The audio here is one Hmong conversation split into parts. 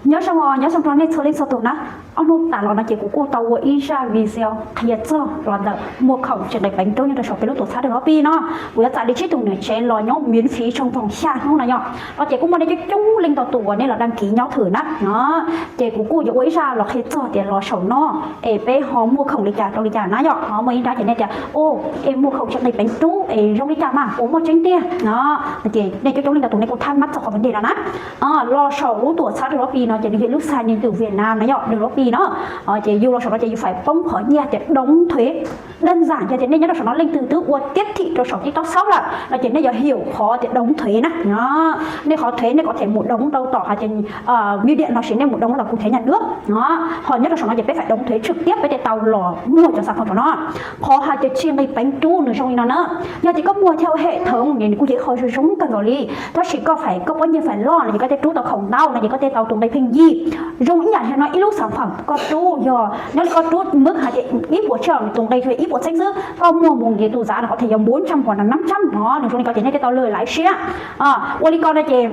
Nyob zoo, nyob zoo rau nej txhua leej txhua tus na. Ob hnub tas los no ces kuv kuj tau ua ib zaj video qhia txog los ntawm muag khoom tsis nqis peev rub nyob rau saum peb lub tuam txhab rau lub pi no. Kuv yuav txais li tsib tug niam tsev los nyob miễn phí trong vòng xya hnub no yom. Los ces kuj muaj nej coob coob leej ntau tus uas nej los đăng ký nyob thwm na. Ces kuv kuj yuav ua ib zaj los qhia txog tias los saum no es peb ho muag khoom li cas rau li cas na yom. Ho muaj ib nrab ces nej tias, o, es muag khoom tsis nqis peev rub es zoo li cas mas puas muaj tseeb tiag no. Ces nej coob coob leej ntau tus nej kuj thab mab txog qhov vấn đề no na. Los saum lub tuam txhab rau lub pi no ces nws yog lub xaj nyeej twm Việt Nam na yom, rau lub pi no. Ces yus los saum no ces yus phải poob qhov nyiaj tias đóng thuế. Đơn giản yog tias nej nyob rau saum no leej twg twb ua tiếp thị rau saum TikTok shop lawm no ces nej yuav hiểu qhov tias đóng thuế na. Nej qhov thuế nej có thể mus đóng rau tom hais tias bưu điện los sis nej mus đóng rau tom cục thuế nhà nước. Ho nyob rau saum no ces peb phải đóng thuế trực tiếp peb thiaj tau los muag cov xav khoom saum no. Qhov hais tias tsis nqis peev rub nws zoo li no na. Yog tias koj muag theo hệ thống nws kuj yog ib qho zoo zoo kawg nkaus li, tab sis koj phải, koj pob nyiaj phải loj no ces koj thiaj rub tau khoom ntau no ces koj thiaj tau tus nqi pheej yig. Zoo ib yam li no ib lub sản phẩm koj rub yog nyob li koj rub mức hais tias ib puas txhiab, tus nqi ib puas txhiab xwb, koj muag mus nws tus giá nó có thể yog bốn trăm hoặc là năm trăm no, nws zoo li ko ces nej thiaj tau lời lãi siab. Ua li ko no ces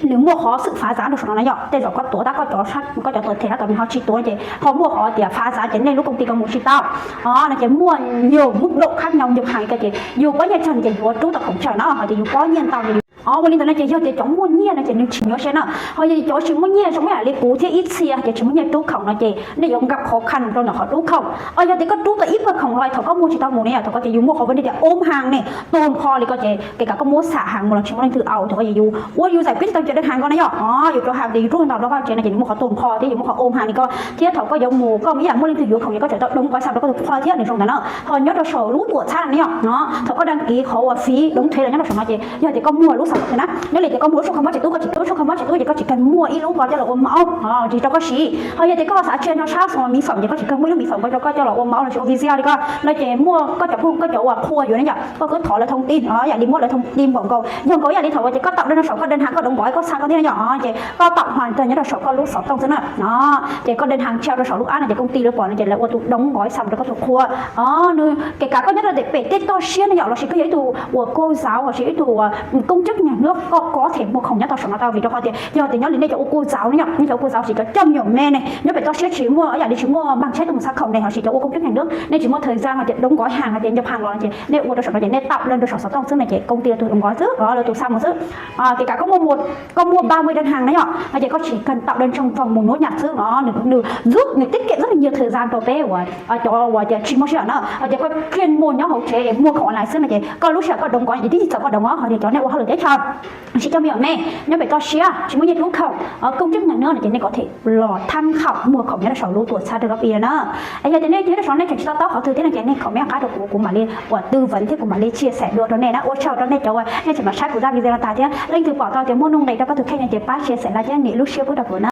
nws muaj qhov sự phá giá rau saum no na yom. Tej zaum koj tuav tab koj cov, koj cov tuam them tab tom nws ho tsis tuav ces ho muaj qhov tias phá giá ces nej lub công ty koj mus tsis tau. No ces muaj nhiều mức độ khác nhau, nhiều hàng li ko ces yus pob nyiaj tsawg ces yuav rub tau khoom tsawg no, ho ces yus pob nyiaj ntau ces yus, ua li ntawd no ces yog tias cov muaj nyiaj no ces nws tsis nyuaj siab na. Ho yog cov tsis muaj nyiaj zoo ib yam li kuv thiab ib txhia ces tsis muaj nyiaj rub khoom no ces nej yuav gặp khó khăn rau ntawm qhov rub khoom. Yog tias koj rub tau ib puag khoom los thaum koj muag tsis tau mus ne yom, thaum koj ces yus muaj qhov vấn đề tias ôm hàng ne, tua hmo li ko ces kể cả koj muab xả hàng mus los tsis muaj leej twg au, thaum koj ces yus ua yus giải quyết tsis tau cov đơn hàng ko na yom. Yus rau hàng ces yus rub ntau rau koj tsev no ces nws muaj qhov tua hmo thiab yus muaj qhov ôm hàng li ko thiab thaum koj yuav mus koj ib yam muaj leej twg yuav khoom ces koj tseem tau đóng gói xong rau koj tus khuaj thiab nws zoo ntawd na. Ho nyob rau saum lub tuam txhab no yom, thaum koj đăng ký qhov uas phí đóng thuế los nyob rau saum no ces yog tias koj muag lub xav khoom na, nyob li tias koj muag lub sub kho mob tsis tub, koj tsis tub lub sub kho mob tsis tub ces koj tsis kheev muaj ib lub ko coj los ua máu, tsis rau koj siv. Ho yog tias koj xav tshiab nrog sab xo mỹ phẩm ces koj tsis kheev muaj ib lub mỹ phẩm ko rau koj coj los ua máu los sis ua video li ko no ces muaj koj cov phooj, koj cov uas qhua yuav ne yom, koj kuj thov lawv thông tin, yam li muab lawv thông tin npaum nkaus, yog nkaus ib yam li thaum uas ces koj tạo đơn rau saum koj đơn hàng koj đóng gói koj xa koj thiab no yom, ces koj tạo hoàn toàn nyob rau saum koj lub xov tooj xwb na. Ces koj đơn hàng treo rau saum lub app no ces công ty lawv pom no ces lawv ua tus đóng gói xong rau koj tus khuaj. Nws kể cả koj nyob rau tias pem tej toj siab ne yom, los sis koj yog ib tug uas cô giáo los sis ib tug uas công chức nhà nước koj có thể muag khoom nyob tau saum no tau, vim rau qhov tias yog tias nyob li nej cov ua cô giáo ne yom, nej cov ua cô giáo sis cov coj me nyuam me ne nyob pem toj siab tsis muaj ib yam li tsis muaj bằng cấp tuaj mus xa khoom ne, ho sis cov ua công chức nhà nước nej tsis muaj thời gian hais tias đóng gói hàng hais tias nhập hàng los ces nej ua rau saum no ces nej tạo đơn rau saum xov tooj xwb no ces công ty ua tus đóng gói xwb, lawv ua tus xa mus xwb. Kể cả koj muag ba mươi đơn hàng na yom, no ces koj chỉ cần tạo đơn trong vòng một nốt nhạc xwb no, nws, nws tiết kiệm rất là nhiều thời gian rau peb uas cov uas tias tsis muaj sij hawm na, ces koj chuyên môn nyob hauv tsev muag khoom online xwb no ces koj lub sij hawm koj đóng gói ces tib txawm koj đóng gói, ho ces cov nej ua hauj lwm teb chaws sis coj me nyuam me nyob pem toj siab tsis muaj nyiaj rub khoom, công chức nhà nước no ces nej có thể los tham khảo muag khoom nyob rau saum lub tuam txhab rau lub pi na. Yog tias nej nyob rau saum nej tseem tsis to taub qhov twg thiab no ces nej comment qab rau kuv, kuv mam li uas tư vấn thiab kuv mam li chia sẻ dua rau nej na. Ua tsaug rau nej cov uas nej tseem los saib kuv zaj video no tas thiab, leej twg pom tau tias muaj nuj nqis rau koj tus kheej no ces pab chia sẻ like thiab nias lub share pub rau kuv na.